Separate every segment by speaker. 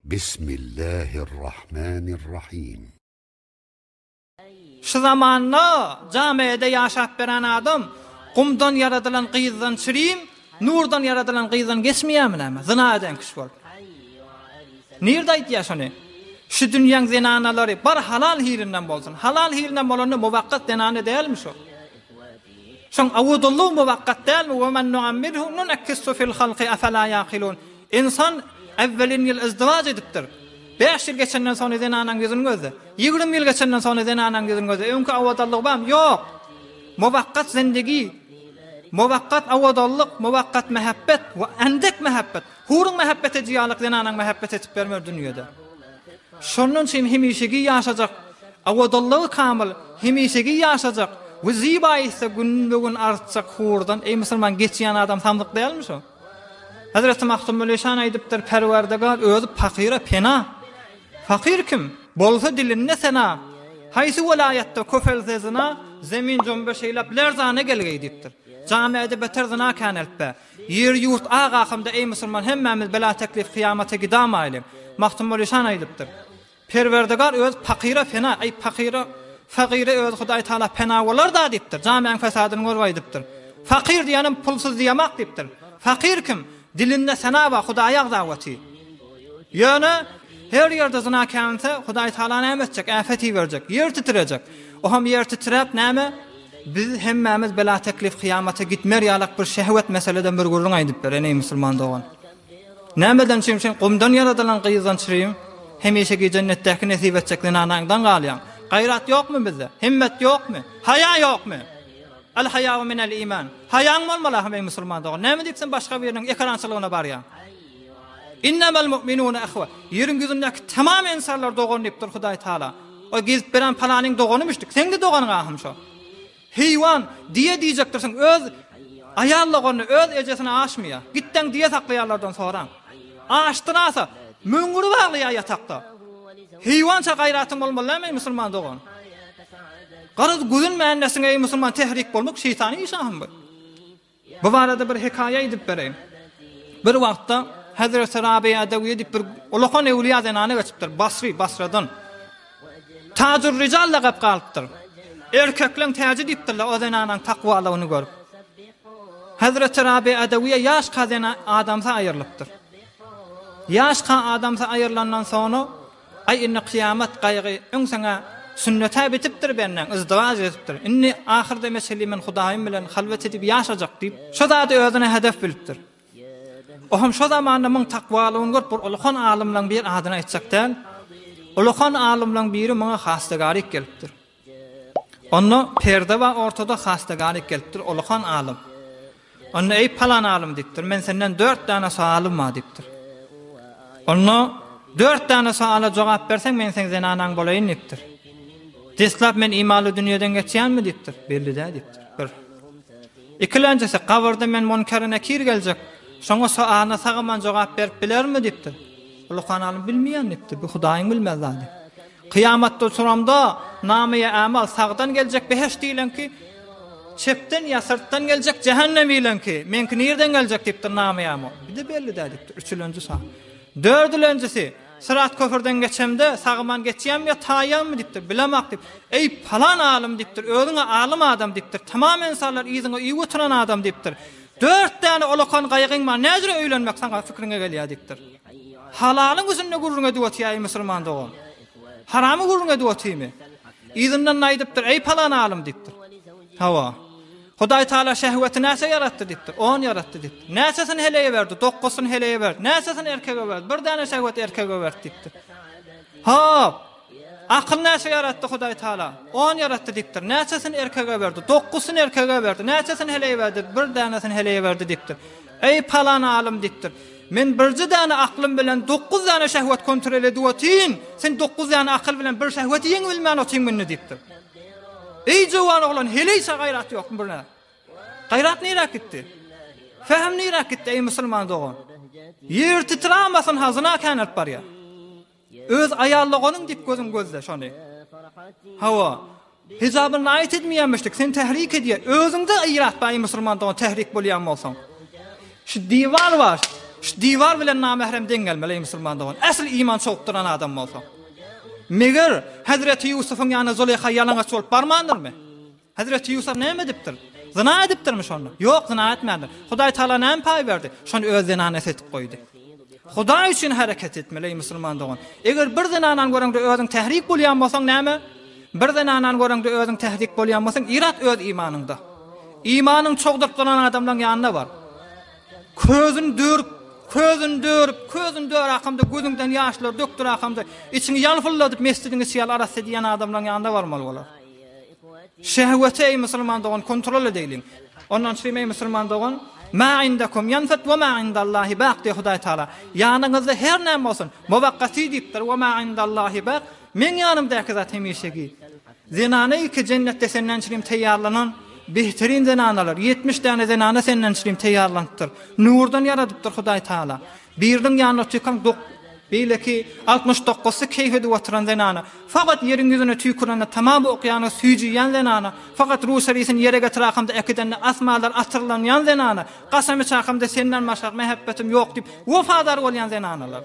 Speaker 1: Bismillahirrahmanirrahim.
Speaker 2: Şu zamanda jamiýede ýaşap beren adam gumdan ýaradylan gyzdan çirim, nurdan ýaradylan gyzdan geçmeýärmi näme? Zyna eden kişi bolup. Nirde aýtýar şony? Şu dünýäň zenanalary bar halal hilinden bolsun. Halal hilinden bolanda muwakgat zenana dälmi şo? Şoň awudullygy muwakgat dälmi? Ve men nuammirhu nunakkisu fil halki afala yaqilun. Ynsan äwwelin ýyl yzdywaç edipdir. Bäş ýyl geçenden soňra zenanaň ýüzüni gözle. 20 ýyl geçenden soňra zenanaň ýüzüni gözle. Öňki awadanlygy barmy? Ýok. Muwakgat zindigi, muwakgat awadanlyk, muwakgat mähebbet we endek mähebbet. Huruň mähebbet ediji ýalyk zenanaň mähebbet etip bermer dünýede. Şondan üçin hemişeki ýaşajak awadanlygy kamyl, hemişeki ýaşajak we ziba etse günbe-gün artjak hurdan, eý musulman geçýän adam samsyk dälmi şo? Hezreti Magtymguly şan aýdypdyr, Perwerdigar özi pakyra pena. Fakyr kim? Bolsa dilinde sena. Haýsy welaýatda köpelse zyna, zemin jombeş eýläp lerzana gelgeý diýipdir. Jamiada beter zyna käneltbe. Ýer-ýurt ak ahymda eý musulman hemmämiz bela teklif kyýamata gidamaýlyň. Magtymguly şan aýdypdyr. Perwerdigar öz pakyra pena, eý pakyra, fagyra öz Hudaý Taala pena bolar-da diýipdir. Jamiaň fesadyny görüp aýdypdyr. Fakyr diýenim pulsuz diýemak diýipdir. Fakyr kim? Dilinde sena bar, Hudaýy agzap otyr. Ýöne her ýerde zyna känse, Hudaý Taala näme etjek? Äpet iberjek. Ýer titrejek. Oham ýer titräp näme? Biz hemmämiz bela teklif kyýamata gitmer ýalak bir şehwet meseleden bir gürrüň aýdyp bereýin eý musulman dogan. Nämeden çürim sen gumdan ýaradylan gyzdan çürim hemişeki jennetdäki nesip etjek zenanaňdan galýaň. Gaýrat ýokmy bizde? Himmet ýokmy? Haýa ýokmy? Al haýau minel iman. Haýaň bolmaly ahym eý musulman dogan. Näme diýip sen başga biriniň ekerançylygyna barýaň? Innemel mu'minune ihwe. Ýeriň ýüzündäki tamam ynsanlar dogan diýipdir Hudaý Taala. O gezip beren palanyň doganymyşdyk. Seň-de doganyň ahym şo. Heýwan, diýe diýjekdirsiň, öz aýal doganyny, öz ejesini aşmaýar. Gitdeň diýe saklaýanlardan soraň. Aşdyrasa, möňňürip aglaýar ýatakda. Heýwança gaýratyň bolmaly dälmi, eý musulman dogan? Garaz, gözün männesiňe, eý musulman, tehrik bolmak şeýtanyň işi ahym bu. Bu barada bir hekaýa aýdyp bereýin. Bir wagtda Hezreti Rabiýa Ädewiýe diýip bir ulakan öwlüýä zenany geçipdir. Basry, Basradan. Tajur Rijal lakap galypdyr. Erkekleň täji diýipdirler o zenanaň takwalygyny görüp. Hezreti Rabiýa Ädewiýe ýaşka zena adamsy aýrylypdyr. Ýaşka adamsy aýrylandan soňra Aý indi kyýamat gaýgy öň saňa sünnet-ä bitipdir bendäň, yzdywaç edipdir. Indi ahyr deme çenli men Hudaýym bilen halwet edip ýaşajak diýip, şo zady özüne hedef bilipdir. Ohem şo zamanda muň takwalygyny görüp bir ulukan alymlaň bir adyny aýtjak däl. Ulukan alymlaň biri muňa hastegarik gelipdir. Onda perde bar ortada hastegarik gelipdir ulukan alym. Onda eý palan alym diýipdir, men senden dört däne soalym bar diýipdir. Onda dört däne soala jogap berseň men seň zenanaň bolaýyn diýipdir. Deslap men imanly dünýeden geçýänmi diýipdir. Belli däl diýipdir. Bir. Ikilenjisi gabyrda men Munker Nekir geljek. Şoňa soalyna sag-aman jogap berip bilermi diýipdir. Ulukan alym bilmeýän diýipdir. Bu Hudaýyň bilmez zady. Kyýamatda oturamda namaýa ämal sagdan geljek behişt diýlenki, çepden ýa syrtdan geljek jähennem diýlenki, meňki nirden geljek diýipdir namaýa ämal. Bir-de belli däl diýipdir. Üçülenji sag. Dördülenjisi, Syrat köpürden geçemde sagyman geçýänmi ýa taýýanmy diýipdir. Bilemak diýip. Eý, palan alym diýipdir. Özüň-ä alym adam diýipdir. Tamam ynsanlar yzyňa üýüp oturan adam diýipdir. Dört däne olakan gaýgyň bar, näjüre öýlenmek saňa fikriňe gelýär diýipdir. Halalyň üstünde gürrüň edip otyr, eý musulman dogan. Haramy gürrüň edip otyrmy? Yzyndan aýdypdyr, eý palan alym diýipdir. Hawa. Hudaý Taala şehweti näçe ýaratdy diýipdir. On ýaratdy diýipdir. Näçesini heleýe berdi? Dokuzsyny heleýe berdi. Näçesini erkege berdi? Bir däne şehwet erkege berdi diýipdir. Hop. Akyl näçe ýaratdy Hudaý Taala? On ýaratdy diýipdir. Näçesini erkege berdi? Dokuzsyny erkege berdi. Näçesini heleýe berdi? Bir dänesini heleýe berdi diýipdir. Eý palan alym diýipdir. Men birje däne aklym bilen dokuz däne şehwet kontrol edip otyryn. Sen dokuz däne akyl bilen bir şehweti ýeňip bilmän otyň mindi diýipdir. Eý jowan oglan heleýçe gaýrat ýokmy birine? Gaýrat niräk gitdi? Fähm niräk gitdi eý musulman dogan? Ýer titramasyn ha zyna känelip barýar. Öz aýal doganyň diýip gözüň gözle şony. Hawa. Hijabyny raýat etmeýänmişdik, seni tährik edýär. Özüňde yrat bar, eý musulman dogan, tährik bolýan bolsaň. Şu diwar bar. Şu diwar bilen namährem deň gelmeli, eý musulman dogan. Äsli iman çogup duran adam bolsa. Meger, Hezreti Ýusubyň ýanyna Zuleýha ýalaňaç bolup barmandyrmy? Hezreti Ýusup näme edipdir? Zyna edipdirmi şonda? Ýok, zyna etmändir. Hudaý Tagala näme paý berdi? Şony öz zenanasy edip goýdy. Hudaý üçin hereket etmeli, eý musulman dogan. Eger bir zenanany göreňde özüň tährik bolýan bolsaň näme? Bir zenanany göreňde özüň tährik bolýan bolsaň, yrat öz imanyňda. Imanyň çogduryp duran adamlaryň ýanyna bar. Közüni dörüp, közüni dörüp, közüni dör akamda gözüňden ýaşlar dökdür akamda içiňi ýalpyldadyp mesjidiň içi ýaly arassa diýen adamlaryň ýanyna barmaly bolar. Şehweti eý musulman dogan kontrol edeýliň. Ondan çürim eý musulman dogan, Ma indekum ýenfet we ma indallahi bak diýýär Hudaý Taala. Ýanyňyzda her näme bolsun, muwakgaty diýipdir, we ma indallahi bak, meň ýanymdaky zat hemişeki. Zenana ilki jennetde senden çürim taýýarlanan behterin zenanalar, 70 däne zenana senden çürim taýýarlanypdyr. Nurdan ýaradypdyr Hudaý Taala. Biriniň ýanynda otyrkaň dok, beýleki 69-sy keýp edip oturan zenana, fakat ýeriň ýüzüne tüýkürende tamam okýana süýjüýän zenana, fakat ruşarisini ýere getir akamda äkidende asmanlar atyrlanýan zenana, kasam iç akamda senden başga mähepbetim ýok diýip wepadar bolýan zenanalar.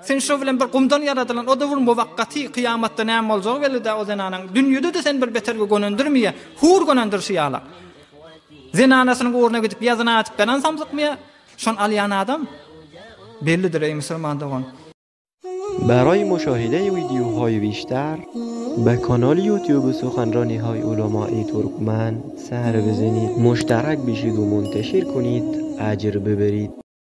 Speaker 2: Sen şo bilen bir gumdan ýaradylan, o-da bir muwakgaty, kyýamatda näme boljagy belli däl o zenanaň. Dünýede-de seni bir beterge gönendirmeýär, hur gönendirişi ýalak. Zenanasynyň ugruna gidip ýa zyna edip beren samsykmy ýa? Şony alýan adam bellidir eý musulman dogan.
Speaker 3: برای مشاهده ویدیوهای بیشتر به کانال یوتیوب سخنرانی های علمای ترکمن سر بزنید مشترک بشید و منتشر کنید اجر ببرید.